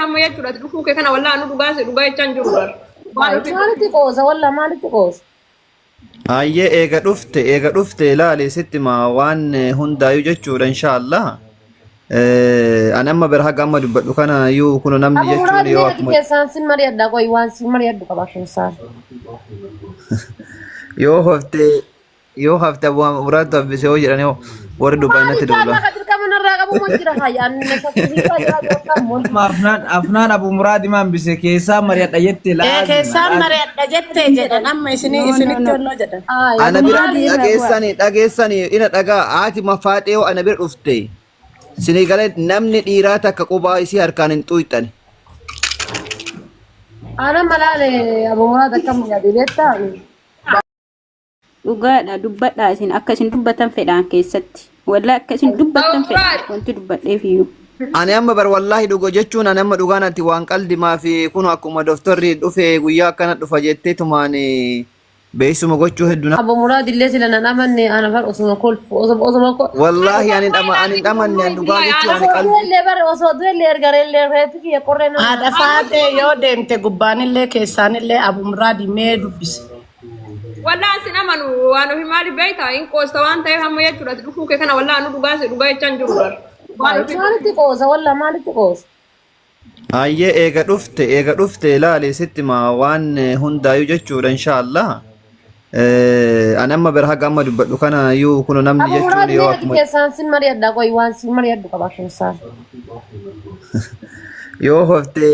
ta'eef amma jechuudha ati dhufuu kee kana wallaa anu dhugaa si dhugaa jechaan jiru bar. Waan ofii Maalitti qoosa walla maalitti qoosa? Ayyee eega dhufte eega dhufte ilaali sitti ma waan hundaayu jechuudha inshaallah. Ani amma bira haga amma dubbadhu kana iyyuu kun namni Abu jechuun Muraad yoo mee ati akkuma keessaan sin mari'adha qoy waan sin mari'adhu qaba keessaan. yoo hafte yoo hafte Abu Muraad hambise yoo jedhani warri Dubaay natti Maalitti duula. amma ka dirqama narraa qabu moo jira hayya anni na shakkisiisaa jira beekamu. Amma Afnaan Afnaan Abu Muraad himaan bise keessaa mari'adha jette Ee laazima keessaan laazima. mari'adha jettee jedhan amma isinii No, no, isinitti no. onnoo jedhan. Ay Ana Abu bira Muraad Muraad irraa bu'a. dhageessani dhageessani ina dhagaa haati mafaadhee yoo ana bira dhufte sinii galee namni dhiiraa takka qubaa isii harkaan hin xuyxani. Ana malaale Abu Muraad akkam yaade beektaa? Dhugaadha dubbadhaa isin akka isin dubbatan fedhaan keessatti. Wallaa akka isin Abu dubbattan fedhaan Muraad wanti dubbadheef iyyuu. Ani amma bar wallaahi dhugo jechuun ani amma dhugaan ati waan qaldimaa fi kun akkuma doftorri dhufe guyyaa akkana dhufa jettee tumaan beeksuma gochuu hedduu na Abu Muraad illee sila nan amanne ana bar osuma kolfu osuma osuma ko wallaahi ani dhama ani hin dhamanne ani dhugaa jechuun ani osoo qaldi du'ellee bar osoo du'ellee erga reellee reeffi kiyya qorree nama Haadha faatee yoo deemte gubbaanillee keessaanillee Abu Muraadi mee dubbise. Wallaa sin amanu waan ofii maaliif beektaa hin qoosta waan ta'eef amma jechuudha ati dhufuu kee kana wallaa anu dhugaa si dhugaa jechaan jiru bar. Waan ofii Maalitti qoosa walla maalitti qoosa? Ayyee eega dhufte eega dhufte ilaali sitti ma waan hundaayu jechuudha inshaallah. Ani amma bira haga amma dubbadhu kana iyyuu kun namni Abu jechuun Muraad yoo mee ati akkuma keessaan sin mari'adha qoy waan sin mari'adhu qaba keessaan. yoo hafte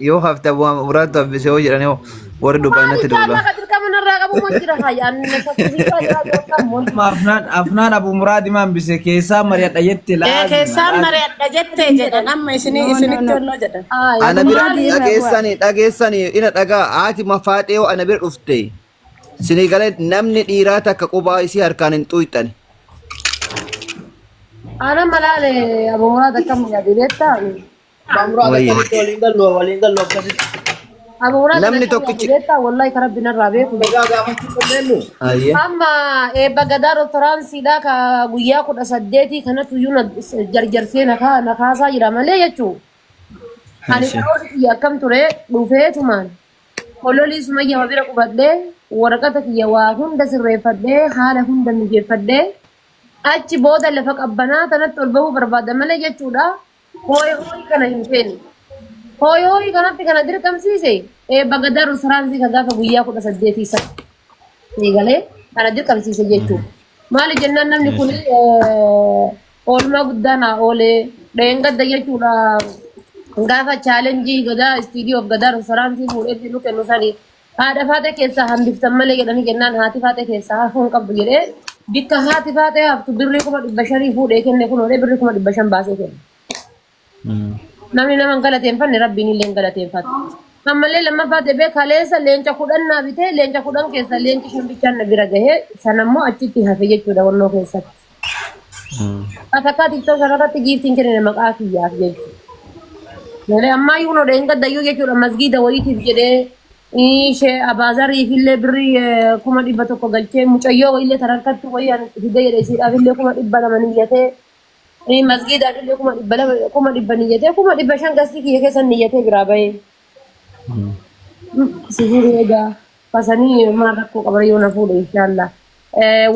Yoo hafte Abu Muraad hambise yoo jedhani warri Dubaay natti Maalitti duula. amma ka dirqama narraa qabu moo jira hayya anni na shakkisiisaa jira beekamu. Amma Afnaan Afnaan Abu Muraad himaan bise keessaa mari'adha jette Ee laazima keessaan laazima. mari'adha jettee jedhan amma isinii No, no, isinitti no. onnoo jedhan. Ay Ana Abu bira Muraad Muraad irraa bu'a. dhageessani dhageessani ina dhagaa haati mafaadhee yoo ana bira dhufte sinii galee namni dhiiraa takka qubaa isii harkaan hin xuyxani. Ana malaale Abu Muraad akkam yaade beektaa? Abbaa muraada Wayye. akkamitti waliin gallu waliin gallu akkasitti. Abu Muraad Namni akkam yaade tokkichi beektaa? Wallahi ka rabbi narraa beeku. Nagaa gaafachuu qabneennu. Ayyee. Amma eebba gadaa restooraansiidha ka guyyaa 18 kanatu iyyuu na jarjarsee na na kaasaa jira malee jechuu. Ani Ishee. karoorri kiyya akkam ture dhufeetumaan hololii sumayyaa bira qubadhee waraqata kiyya waa hunda sirreeffadhee haala hunda mijeeffadhee achi booda lafa qabbanaa tanatti ol bahuu barbaada malee jechuudha. Hooyi hooyi kana hin feene. Hooyi hooyi kanatti kana dirqamsiise eebba gadaa rustiraansii ka gaafa guyyaa 18 sana. Eegalee kana dirqamsiise jechuudha. Maali jennaan namni kun oolmaa guddaa naa oolee dheengadda jechuudha. Gaafa chaalenjii gadaa istiidiyoof gadaa rustiraansii fuudhee nu kennu sanii Haadha faaxee keessaa hambiftan malee jedhanii jennaan haati faaxee keessaa hafuu hin qabdu jedhee bikka haati faaxee haftu birrii 500,000 fuudhee kenne kun olee birrii 500,000 baasee kenne. Namni nama hin galateeffanne rabbiin illee hin galateeffatu. Ammallee lammaffaa deebi'ee kaleessa leenca 10 naa bitee leenca 10 keessaa leenci 5 bichaan na bira gahee shanammoo achitti hafe jechuudha wannoo keessatti. Takkaa tiktok kanarratti giiftiin kennine maqaa kiyyaaf jechuudha. Malee ammaa iyyuu kunoo dheengaddayyuu jechuudha masgiida wayiitiif jedhee ishee abaazariif illee birrii 100,000 galchee mucayyoo wayiillee tarakattu wayii ani itti fidee jedhe isiidhaaf illee 200,000 niyyatee masgiidaaf illee 200,000 100,000 niyyatee 500,000 gastii kiyya keessa niyyatee biraa bahee. Sihirii egaa kasanii maal rakkoo qaba yoo na fuudhe inshaallah.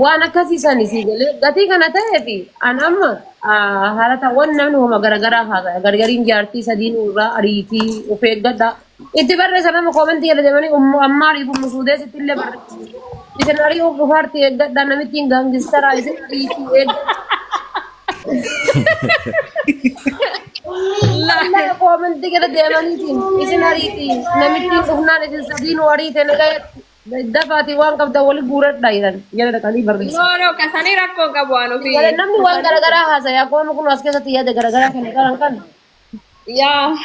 Waan akkasii sani sii galee gatii kana ta'ee fi an amma haalatawwan namni homa garagaraa haasaya gargariin jaartii sadiin irraa ariitii of eeggadha. Itti barreessa nama koomentii jala deemanii ummu ammaariif ummu suudeesitti illee barreessa. Isin ari'uuf dhufaarti eeggadha namittiin gaangistaraa isin ariitii eeggadha. Wallahi koomentii jala deemaniitiin isin ariitii namittiin dhufnaan isin sadiinuu ariite nagayatti. Dafaatii waan qabdan wali guuradhaa jedhan jala dhaqanii barreessan. No, no, kasanii rakkoo hin qabu waan ofii. Jala namni waan garagaraa haasaya akkuma kun as keessatti yaada garagaraa kan qaran kan Yaa.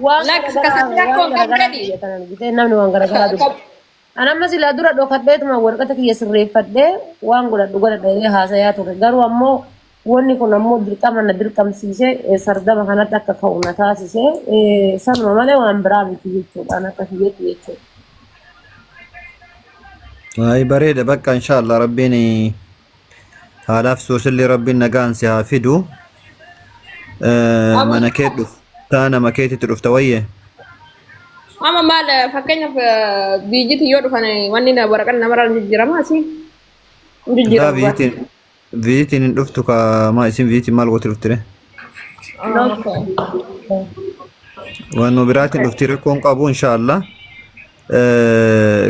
waan Lakki garagaraa kasanii rakkoo waan hin qabu garagaraa jedhi. kiyyatan argitee namni waan garagaraa dubbata. An amma silaa dura dhokadheetuma warqata kiyya sirreeffadhee waan godhadhu godhadha jedhee haasayaa ture. Garuu ammoo wanni kun ammoo dirqama na dirqamsiise sardama kanatti akka ka'u na taasise sanuma malee waan biraa miti jechuudha. An akka kiyyetti jechuudha. Ay bareeda bakka inshallah rabbiin haalaaf suursillee rabbiin nagaan si haa fidu. Mana kee dhufu. Dhuftaa nama keetitti dhufta wayye. Amma maal fakkeenyaaf biyyiti yoo dhufan wanni waraqaan namarraa jijjiirama asii. Hin Laa jijjiiramu. viizitiin viizitiin hin dhuftu ka maa isin viizitiin maal gooti dhuftire? Waan nu biraatiin dhufti rakkoon qabu inshaallah.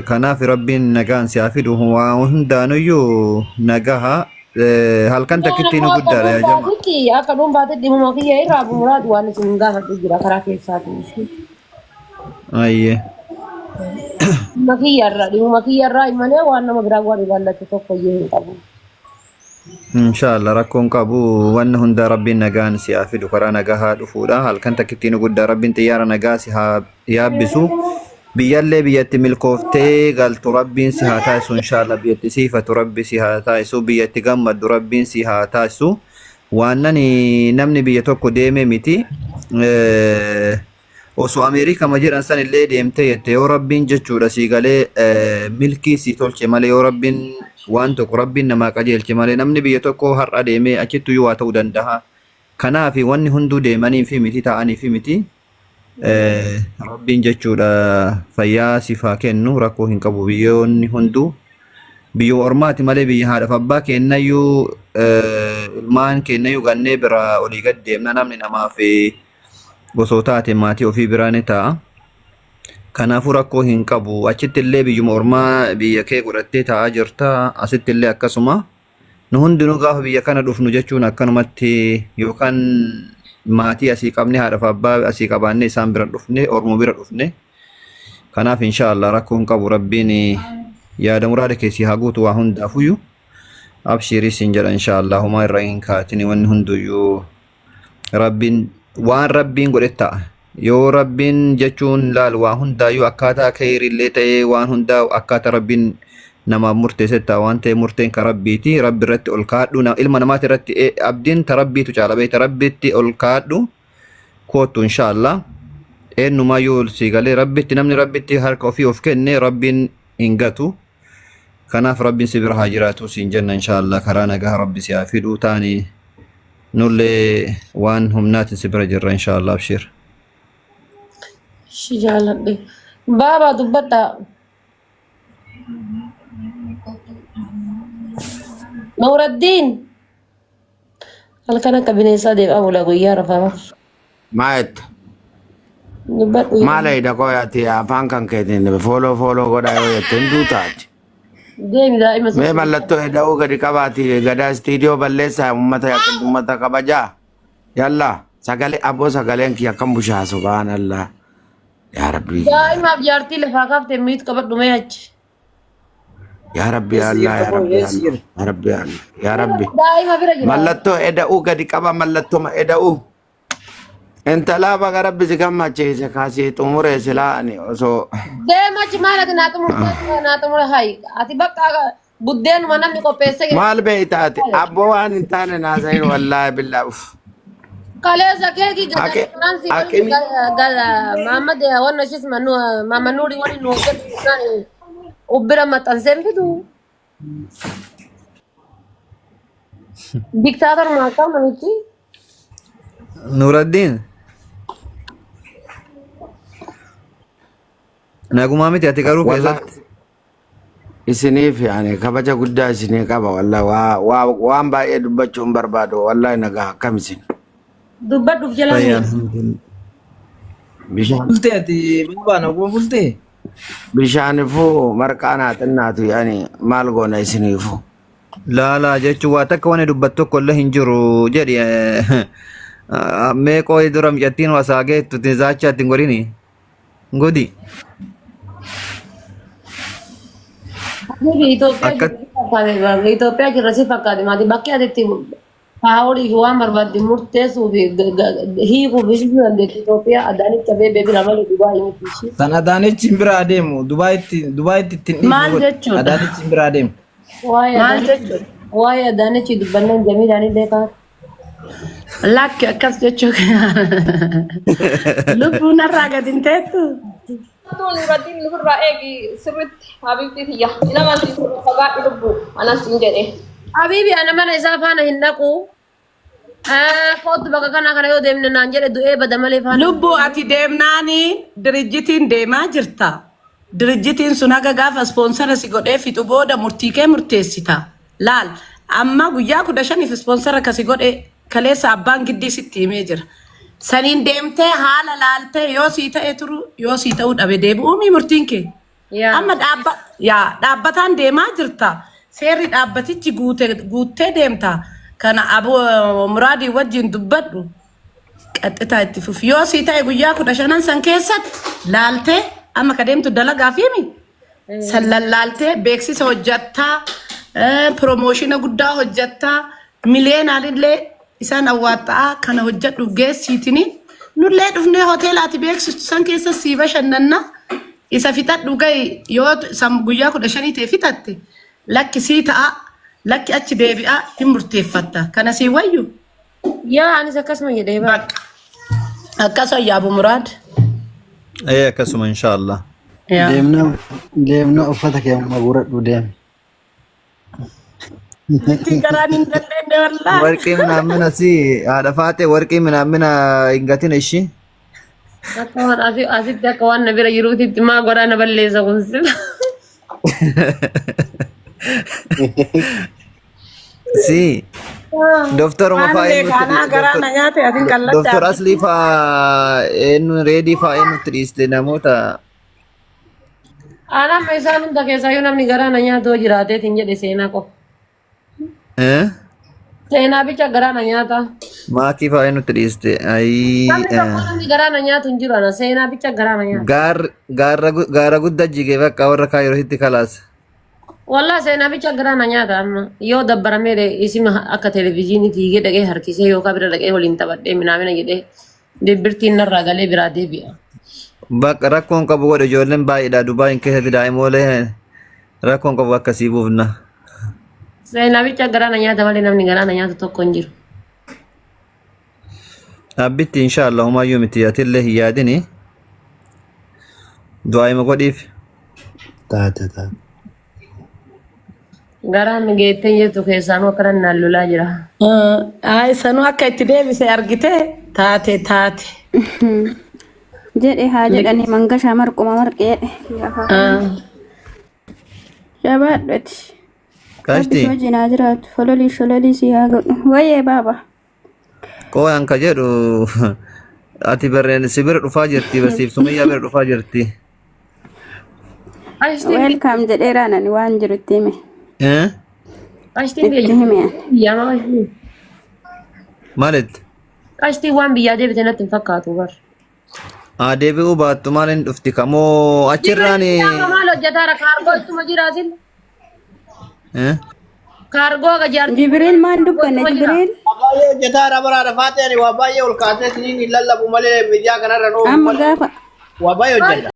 Kanaaf rabbiin nagaan si haa fidu waan hundaanuyyuu nagaha. Halkan takkitti nu guddaadha yaa jama. Akka dhuunfaatti dhimuma kiyya irraa Abu Muraad waan isin gaafadhu jira karaa keessaatiin. Ayyee. Dhimma kiyya irraa dhimuma kiyya irraa malee waan nama biraa waan ilaallatu tokko iyyuu hin qabu. Inshaallah rakkoon qabu wanni hundaa rabbiin nagaan si haa fidu karaa nagahaa dhufuudha. Halkan takkitti nu guddaa rabbiin xiyyaara nagaa si haa yaabbisu. Biyyallee biyyatti milkooftee galtu rabbiin si haa taasisu inshaallah biyyatti siifatu rabbi si haa taasisu biyyatti gammaddu rabbiin si haa taasisu. Waannani namni biyya tokko deeme miti. Osoo Ameerikama jedhan san illee deemtee jette yoo rabbiin jechuudha sii galee milkii sii tolche malee yoo rabbiin waan tokko rabbiin namaa qajeelche malee namni biyya tokko har'a deemee achittuyyuu waa ta'uu danda'a. Kanaaf wanni hunduu deemanii fi miti ta'anii fi miti. Rabbiin jechuudha fayyaa siif haa kennu rakkoo hin qabu biyyoonni hunduu. Biyya ormaati malee biyya haadhaaf abbaa kennayyuu ilmaan kennayyuu gannee bira olii gad deemna namni namaaf osoo taate maatii ofii biraa ni ta'a. Kanaafuu rakkoo hin qabu. Achitti illee biyyuma ormaa biyya kee godhattee taa'aa jirta. Asitti illee akkasuma. Nu hundinuu gaafa biyya kana dhufnu jechuun akkanumatti yookaan maatii asii qabne haadhaaf abbaa asii qabaannee isaan bira dhufne ormoo bira dhufne. Kanaaf inshaallah rakkoo hin qabu rabbiin yaada muraada keessi haa guutu waa hundaafuyyuu. Abshiirii siin jedha inshaallah homaa irra hin kaatini wanni hunduyyuu Rabbiin waan rabbiin godhe ta'a. Yoo rabbiin jechuun laal waa hundaayyuu akkaataa keeyrillee ta'ee waan hundaa akkaataa rabbiin namaaf murteesse ta'a waan ta'e murteen ka rabbiiti. Rabbi irratti ol kaadhu ilma namaati irratti abdiin ta rabbiitu caala beekta rabbitti ol kaadhu koottu inshaallah. Eenyumaayyuu sii galee rabbitti namni rabbitti harka ofii of kenne rabbiin hin gatu. Kanaaf rabbiin si bira haa jiraatu siin jenna inshaallah karaa nagaa rabbi si haa fiduu taani nullee waan humnaatiin si bira jirra inshaallah abshiir. Shi jaaladhe. Baabaa dubbadhaa. Nuuraddiin. Halkan akka bineensaa deemaa bula guyyaa rafaa. Maayetta. Dubbadhu. Maal ayida qoyaati afaan kan keetiin fooloo fooloo godhaa yoo jette hunduu taati. Deemi daa'ima Mee mallattoo eda'uu gadi qabaati gadaa istiidiyoo balleessaa uummata uummata kabajaa. Yallaa sagalee aboo sagaleen kiyya akkam bushaa subhaanallah. Yaa Rabbii. Daa'imaaf jaartii lafaa kaaftee miit qabadhu mee achi. Yaa Rabbi yaa Eessa Allah jirta yaa boo? Rabbi yaa Eessa Allah jirta? yaa Rabbi yaa Allah yaa Rabbi. Daa'ima bira jira. Mallattoo eda'uu gadi qaba mallattoo eda'uu. Intalaa baga Rabbi si gammachiise kaasii xumuree silaa ani osoo Deema achi maal ati naa xumurtee naa xumure hayi. Ati bakka buddeenuma namni qopheessee maal beeyta ati abboo waan hin taane naasahin wallaahi billaa uff. Kaleessa keekii Haqi gadaansi haqimi Mahammad wanna ishis Mahammad Nuuri waliin nu hojjetu ubbira maxxansee hin fidu. Diktaator maakam namichi. Nuuraddiin nagumaa miti ati garuu wallaahi keessatti. isiniif ani kabaja guddaa isinii qaba wallaahi waa waa waan baay'ee dubbachuu hin barbaadu wallaahi nagaa akkam isin. Dubbadhuuf jala Fayyaa miidha. alhamdulillah. Bishaan Bultee ati baabaa naguma bultee? bishaanifuu marqaa naa xinnaatu yaani maal goona isiniifuu. Laalaa jechuun waa takka wanni dubbattu tokko illee hin jiru jedhi. Mee qooyi dura mucattiin wasaa geettu zaachaa ittiin godhini. Godi. Habibi Itoophiyaa Akka jirra si fakkaate Itoophiyaa jirra si fakkaate maati bakki ati itti paaworii fi waan barbaadde murteessuu fi hiikuu fi shifuu dandeettu Itoophiyaa Adaanech Abeebee bira malee Dubaay miti ishii. San Adaanechi hin biraa deemu Dubaayitti Dubaayitti ittiin dhiifnu Maal godhi. jechuudha? Adaanechi hin biraa deemu. Waa'ee Maal Adaanech jechuudha? waa'ee Adaanechi dubbannaan Jamiilaan illee kaate. Lakki akkas jechuu lubbuun narraa gadi hin teettu. Nuuraddiin nufirraa eegi sirritti habiibtii tiyya. Nama si fagaadhu lubbuu anas hin jedhe. Habibi ana mana isaa faana hin dhaqu. Kootu bakka kana kana yoo deemne naan jedhe du'ee bada malee faana. Lubbuu ati deemnaani dirijjitiin deemaa jirta. Dirijjitiin sun haga gaafa ispoonsara si godhee fixu booda murtii kee murteessita. Laal amma guyyaa 15f ispoonsara kasi godhe kaleessa abbaan giddii sitti himee jira. Saniin deemtee haala laaltee yoo sii ta'e turu yoo sii ta'uu dhabe deebi'uumii murtiin kee. Yaa. Amma dhaabba yaa dhaabbataan deemaa jirta. Seerri dhaabbatichi guute guuttee deemta. Kana abu muraadii wajjin dubbadhu. Qaxxitaa itti fufi. Yoo sii ta'e guyyaa 15n san keessatti laaltee amma ka deemtu dalagaa fi mi? San lallaaltee beeksisa hojjattaa, piromooshina guddaa hojjattaa, miliyeenaalillee isaan awwaaxxa'aa kana hojjadhu geessiitini. Nullee dhufnee hoteelaati beeksistu san keessa sii bashannanna. Isa fixadhu gahi yoo san guyyaa 15 ta'e fixatte lakki sii ta'a lakki achi deebi'a hin murteeffatta. Kana sii wayyu. Yaa anis akkasuma jedhee bara. Bakka. Akkas wayya Abu Muraad. Ee akkasuma inshaallah. Yaa. Deemna deemna uffata kee amma guuradhu deemi. Itti garaan hin dandeenye wallaahi. Warqii minaamina si haadha faatee warqii minaamina hin gatin ishii. Akka waan asitti akka waan na bira jiruutitti maa godhaa na balleessa kun sila. Si doftaruma Waan faa eenyutti beekaanaa garaa na nyaate atiin Doftor qalladhaa. Aslii faa eenyu reedii faa eenyutti dhiiste namoota Anaa amma isaan hunda keessaa yoo namni garaa na nyaatu yoo jiraateetiin jedhe seenaa qofa. eh? Seenaa bicha garaa na nyaata. Maakii faa eenyutti dhiiste ayii Namni tokko namni garaa na nyaatu hin jiru ana seenaa bicha garaa na nyaata. gaar gaarra gaara guddaa jige bakka warra kaayirootitti kalaas. Wallah seenaa bicha garaa na nyaata amma yoo dabbaramee isin akka televezyiinii fiigee dhaqee harkisee yookaan bira dhaqee waliin taphadhee minaamina jedhee dibbirtiin narraa galee biraa deebi'a. Bakka rakkoon qabu godhe ijoolleen baay'eedha Dubaayin keessatti daa'imoolee rakkoon qabu akkasii buufna. Seenaa bicha garaa na nyaata malee namni garaa na nyaatu tokko hin jiru. Abbitti inshaallah homaayyuu miti atillee hin yaadini. Du'aayima godhiif. Taate taate. Garaan geettee jirtu keessaanuu akkana naan lolaa jira. Ay sanuu akka itti deebise argite taate taate. Jedhe haa jedhanii mangashaa marquma marqee jedhe. Gaafa jabaadhati. Rabbi Kashti si wajjin haa jiraatu. Fololii shololii si haa godhu. Wayyee baaba. qooyaan ka jedhu ati barreen si bira dhufaa jirti barsiif sumayyaa bira dhufaa jirti. Ashtiin Welcome jedheeraan ani waan jiru itti hime. Eh? ashtiin Itti biyya hime ani. biyyaa maa ashtiin Maalitti? ashtiin waan biyyaa deebite natti hin fakkaatu bar. Haa deebi'uu baattu maaliin dhufti kamoo achirraan Amma maal hojjetaara kaargoo ittuma jira asin eh? kaargoo gajaartii Jibriil maan dubbanne ittuma jira. Jibriil? Waa baay'ee hojjetaa irraa bara rafaa ta'e waa baay'ee ol kaasee isiniin hin lallabu malee miidiyaa kanarra nu Amma gaafa waa baay'ee hojjenna.